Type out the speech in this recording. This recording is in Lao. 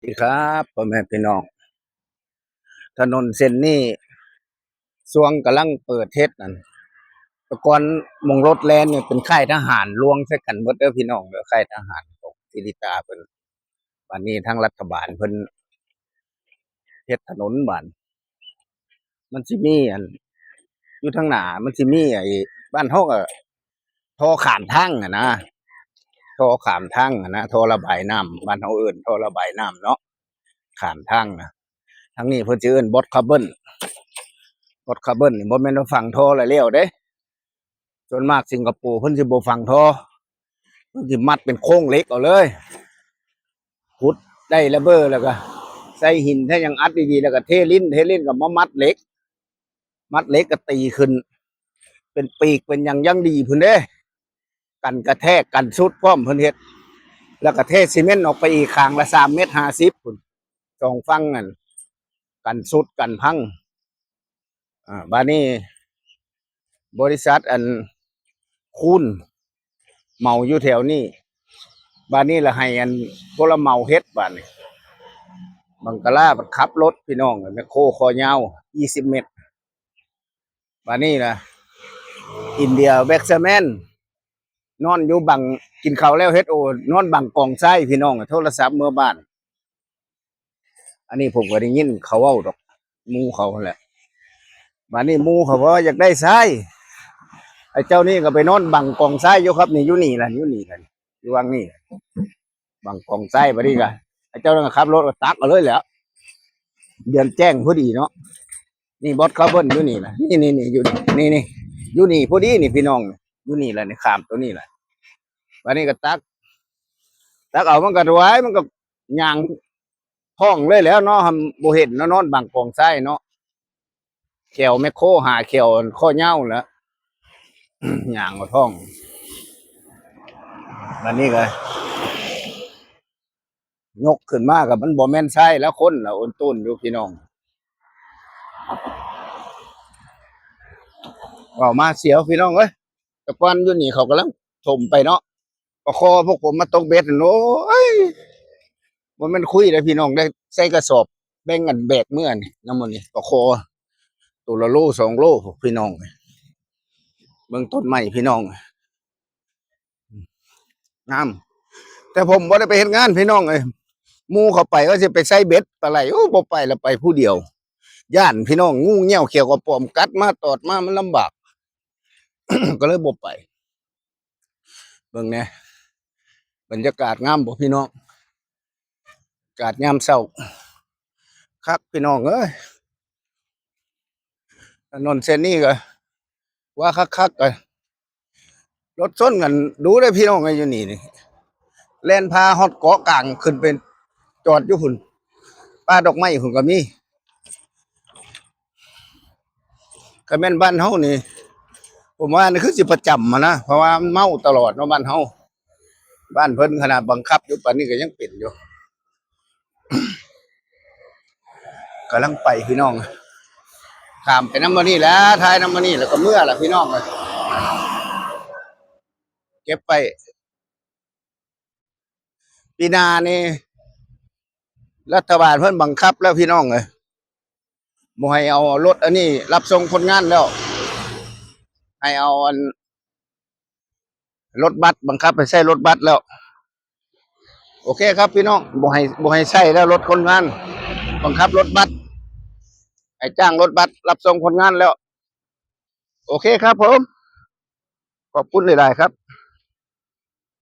ດີຄັບ ພໍ່ແມ່ພີ່ນ້ອງ, ຖະໜົນເສັ້ນນີ້ຊ່ວງກຳລັງເປີດເຮັດນັ້ນ ແຕ່ກ່ອນໝ່ອງລົດແລ່ນນີ້ເປັນຄ້າຍທະຫານລວມໃສ່ກັນໝົດເດີພີ່ນ້ອງເດີ, ຄ້າຍທະຫານຂອງສີລິຕາເພິ່ນ. ບາດນີ້ທາງລັດຖະບານເພິ່ນເຮັດຖະໜົນບາດ ມັນຊິມີອັນ ຢູ່ທາງໜ້າມັນຊິມີໄອ້ ບ້ານເຮົາກໍທໍ່ຂ້າມທາງຫັ້ນນະ, ທໍ່ຂ້າມທາງຫັ້ນນະ, ທໍ່ລະບາຍນ້ຳ, ບ້ານເຮົາເອີ້ນທໍ່ລະບາຍນ້ຳເນາະ, ຂ້າມທາງນະ. ທາງນີ້ເພິ່ນຊິເອີ້ນບອດຄາເບິນ, ບອດຄາເບິນນີ້ບໍ່ແມ່ນວ່າຝັງທໍ່ແລ້ວແລ້ວເດ້. ສ່ວນມາກສິງກະໂປເພິ່ນຊິບໍ່ຝັງທໍ່, ເພິ່ນຊິມັດເປັນໂຄງເຫຼັກເອົາເລີຍ, ຂຸດໄດ້ລະເບີ ແລ້ວກໍໃສ່ຫີນໃສ່ຫຍັງອັດດີໆ ແລ້ວກໍເທລິ້ນ, ເທລິ້ນກໍມາມັດເຫຼັກ, ມັດເຫຼັກກໍຕີຂຶ້ນເປັນປີກເປັນຫຍັງຢ່າງດີພຸ້ນເດ້, ກັນກະແທກກັນຊຸດພ້ອມເພິ່ນເຮັດ, ແລ້ວກໍເທຊີເມັນອອກໄປອີກຂ້າງລະສາມເມັດຫ້າສິບພຸ້ນ, ສອງຝັ່ງນັ້ນ ກັນຊຸດກັນພັງ. ອ່າ ບາດນີ້ບໍລິສັດອັນຄູນເໝົາຢູ່ແຖວນີ້, ບາດນີ້ລະໃຫ້ອັນຜູ້ລະເໝົາເຮັດ. ບາດນີ້ບັງກະລາບັດຂັບລົດພີ່ນ້ອງ, ແມັກໂຄຂໍ້ຍາວຊາວເມັດ, ບາດນີ້ລະອິນເດຍແວັກສະແມນ ນອນຢູ່ບັງ ກິນເຂົ້າແລ້ວເຮັດໂອ ນອນບັງກອງຊາຍພີ່ນ້ອງ, ໂທລະສັບເມືອບ້ານ. ອັນນີ້ຜົມກໍໄດ້ຍິນເຂົາເວົ້າດອກ ໝູ່ເຂົາຫັ້ນແຫຼະ. ບາດນີ້ໝູ່ເຂົາວ່າຢາກໄດ້ຊາຍ, ໄອ້ເຈົ້ານີ້ກໍໄປນອນບັງກອງຊາຍຢູ່ຄັບ. ນີ້ ຢູ່ນີ້ລະ ຢູ່ນີ້ລະ ຢູ່ວັງນີ້ ບັງກອງຊາຍ. ບາດນີ້ກໍໄອ້ເຈົ້ານັ້ນກໍຂັບລົດກໍຕັກເອົາເລີຍແຫຼະ, ເດືອນແຈ້ງພໍດີເນາະ. ນີ້ບອດຄາເບິນຢູ່ນີ້ລະ, ນີ້ໆໆ ຢູ່ນີ້ ນີ້ໆ ຢູ່ນີ້ພໍດີນີ້ພີ່ນ້ອງ, ຢູ່ນີ້ລະ ນີ້ຂ້າມໂຕນີ້ລະ. ບາດນີ້ກໍຕັກ ຕັກເອົາ ມັນກໍຖວາຍ ມັນກໍຍ່າງທ້ອງເລີຍແຫຼະເນາະ, ບໍ່ເຫັນເນາະ, ນອນບັງກອງຊາຍເນາະ, ແຂ້ວແມັກໂຄຫາແຂ້ວອັນຂໍ້ຍາວແຫຼະ ຍ່າງເອົາທ້ອງ. ບາດນີ້ກໍຍົກຂຶ້ນມາກໍມັນບໍ່ແມ່ນຊາຍລະ, ຄົນລະໂອນໂຕນຢູ່ພີ່ນ້ອງ. ເວົ້າມາສຽວພີ່ນ້ອງເອີຍ, ແຕ່ກ່ອນຢູ່ນີ້ເຂົາກຳລັງຖົມໄປເນາະ. ປາຄໍ່ພວກຜົມມາຕົກເບັດຫັ້ນ ໂອ້ຍ ບໍ່ແມ່ນຄຸຍເດ້ພີ່ນ້ອງ, ໄດ້ໃສ່ກະສອບ ແບ່ງກັນແບກເມືອນີ້ນຳໝົດນີ້. ປາຄໍ່ໂຕລະໂລສອງໂລ ພີ່ນ້ອງ, ເບິ່ງຕົ້ນໄມ້ພີ່ນ້ອງ, ງາມ. ແຕ່ຜົມບໍ່ໄດ້ໄປເຮັດງານພີ່ນ້ອງເອີຍ, ໝູ່ເຂົາໄປວ່າຊິໄປໃສ່ເບັດປາໄຫຼ, ໂອ້ ບໍ່ໄປລະ, ໄປຜູ້ດຽວ ຢ້ານພີ່ນ້ອງ, ງູເຫຍື້ອຂຽວກະປອມກັດມາຕອດມາ ມັນລຳບາກ ກໍເລີຍບໍ່ໄປ. ເບິ່ງແດ່ ບັນຍາກາດງາມບໍ່ພີ່ນ້ອງ, ອາກາດຍາມເຊົ້າ ຄັກພີ່ນ້ອງເອີຍ. ຖະໜົນເສັ້ນນີ້ກໍວ່າຄັກໆ ກໍລົດຊົນກັນດູເດ້ພີ່ນ້ອງເອີຍ, ຢູ່ນີ້ນີ້ ແລ່ນພາຮອດເກາະກາງ ຂຶ້ນໄປຈອດຢູ່ພຸ້ນ, ປ່າດອກໄມ້ພຸ້ນກໍມີ. ຄັນແມ່ນບ້ານເຮົານີ້ ຜົມວ່ານີ້ຄືຊິປະຈຳຫັ້ນນະ, ເພາະວ່າມັນເມົາຕະຫຼອດເນາະບ້ານເຮົາ. ບ້ານເພິ່ນຂະໜາດບັງຄັບຢູ່ປານນີ້ກໍຍັງເປັນຢູ່. ກຳລັງໄປພີ່ນ້ອງ, ຂ້າມໄປນຳມື້ນີ້ແຫຼະ, ຖ່າຍນຳມື້ນີ້ແລ້ວກໍເມືອລະພີ່ນ້ອງເອີຍ. ເກັບໄປ ປີໜ້ານີ້ລັດຖະບານເພິ່ນບັງຄັບແລ້ວພີ່ນ້ອງເອີຍ, ບໍ່ໃຫ້ເອົາລົດອັນນີ້ຮັບສົ່ງຄົນງານແລ້ວ, ໃຫ້ເອົາອັນລົດບັສ, ບັງຄັບໃຫ້ໃຊ້ລົດບັສແລ້ວ. ໂອເຄຄັບພີ່ນ້ອງ, ບໍ່ໃຫ້ ບໍ່ໃຫ້ໃຊ້ແລ້ວລົດຄົນງານ, ບັງຄັບລົດບັສ, ໃຫ້ຈ້າງລົດບັສຮັບສົ່ງຄົນງານແລ້ວ. ໂອເຄຄັບຜົມ, ຂອບຄຸນຫຼາຍໆຄັບ.